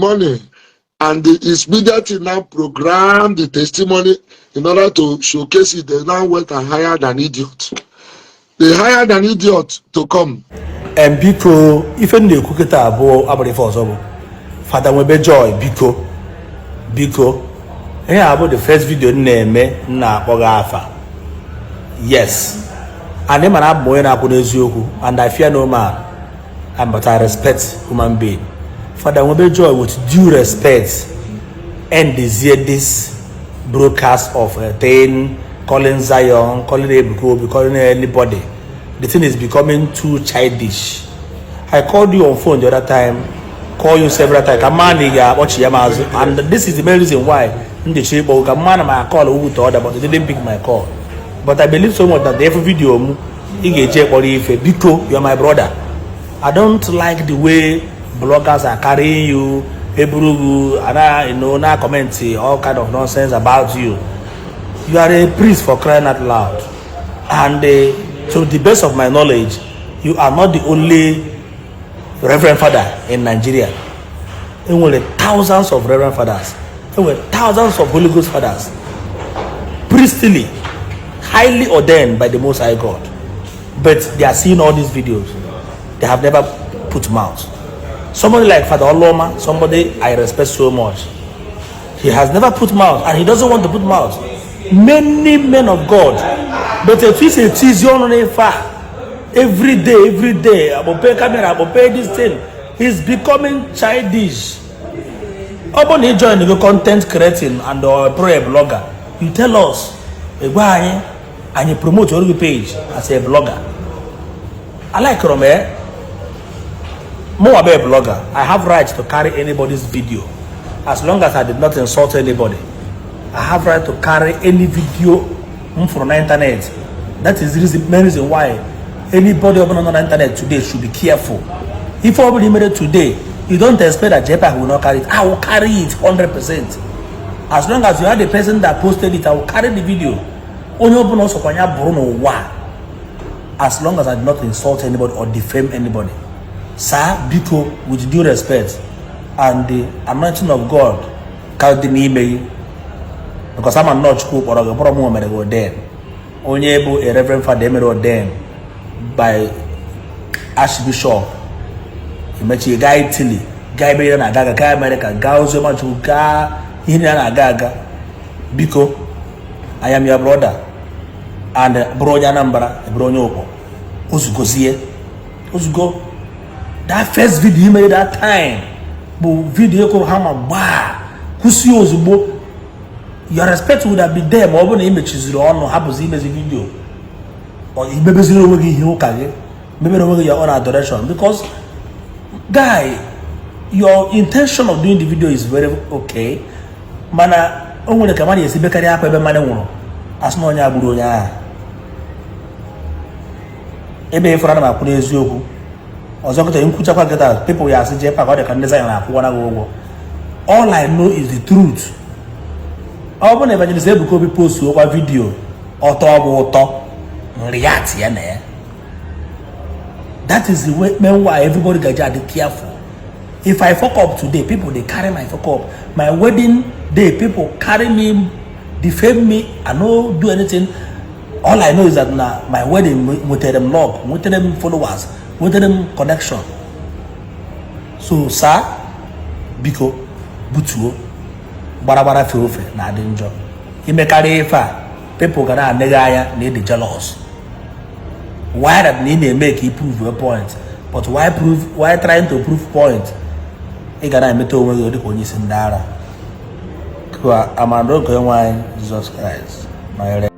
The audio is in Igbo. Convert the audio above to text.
testimony, and his media team now programmed the testimony in order to showcase it. They now went and hired an idiot. They hired an idiot to come. Em, biko, ife m na-ekwu kịta abụọ abụrụ ife ọzọ bụ Fada Nwebe Joy. Biko, biko, ihe a bụ the first video m na-eme m na-akpọ gị afa. Yes, and ị mara abụ m onye na-akwụ n'eziokwu, and I fear no man, and but I respect human being. Fada Nwebe Joy, with due respect, end this broadcast of a thing calling Zion, calling Ebuka Obi, calling anybody. The thing is becoming too childish. I called you on phone the other time, call you several times. Ka mma na ị ga-akpọchi ya mazụ, and this is the main reason why m ji chọ ịkpọ ka mma na my call wu to order, but you didn't pick my call. But I believe so much that every video m ị ga-eji ekpọrọ ife. Biko, you are my brother. I don't like the way bloggers are carrying you, eburugu ana na comment all kind of nonsense about you. You are a priest, for crying out loud, and to the best of my knowledge, you are not the only reverend father in Nigeria. Enwere thousands of reverend fathers, enwere thousands of Holy Ghost fathers, priestly, highly ordained by the Most High God, but they are seeing all these videos, they have never put mouth. Somebody like Father Oloma, somebody I respect so much, he has never put mouth and he doesn't want to put mouth. Many men of God, but etu isi etizi ọnụ n'ife a every day, every day, akpọpe camera, akpọpe this thing is becoming childish. Ọ bụrụ na ị join go content creating and or pro a blogger, you tell us, egwa anyị, anyị promote your page as a blogger. I like m eh mụnwa bụ a blogger. I have right to carry anybody's video as long as I did not insult anybody. I have right to carry any video m fụrụ na internet. That is the reason, main reason why anybody ọbụla nọ na internet today should be careful. Ife ọbụla i mere today, you don't expect that JPAC will not carry it. I will carry it 100%. As long as you are the person that posted it, I will carry the video. Onye ọbụla ọsọkwa ya bụrụ n'ụwa, as long as I did not insult anybody or defame anybody. Sir, biko, with due respect and the anointing of God ka dị n'ime gị, because ama nnọọ Chukwu kpọrọ gị, kpọrọ m mere gị ordain. Onye bụ a reverend father emere ordain by archbishop, emechi gaa Italy, gaa ebe ihe na-aga aga, gaa America, gaa oziọma Chukwu, gaa ihe niile na-aga aga. Biko, I am your brother and bụrụ onye Anambra, bụrụ onye Ụkpọ. Ozugozie, ozugo. That first video i mere that time bụ video kụrụ ha ma gbaa kwụsị ozugbo. Your respect would have been there ma ọ bụrụ na ị mechiziri ọnụ, hapụzi imezi video, or imebeziri onwe gị ihe ụka gị, mebere onwe gị your own adoration. Because guy, your intention of doing the video is very okay, mana o nwere ka mmadụ esi bekarị akwa ebe mmadụ nwụrụ, asị na onye agburu onye ahụ. Ebe ịfụrụ ana m akwụ n'eziokwu. Ọzọ kịta nkwuchakwa kịta, people ya asị JPAC, ọ dị ka ndị Zion akwụwana gị ụgwọ. All I know is the truth. Ọ bụrụ na Evangelist Ebuka Obi post okwa video ọtọ bụ ụtọ react ya na ya, that is the way, main why everybody gaji adị careful. If I fuck up today, people dey carry my fuck up. My wedding day, people carry me, defame me. I no do anything. All I know is that na my wedding nwetere m love, nwetere m followers, nwetere m connection. So sir, biko, butuo gbaragbara fee ofe na-adị njọ. Imekarị ife a, people ga na-anịghị anya na ịdị jealous. Why that na ị na-eme ka ị prove a point? But why prove? Why trying to prove point? Ị ga na-emeta onwe gị dịka onye isi ndị ara. Ka amara nke Onyenwe anyị Jizọs Kraịst nọnyere.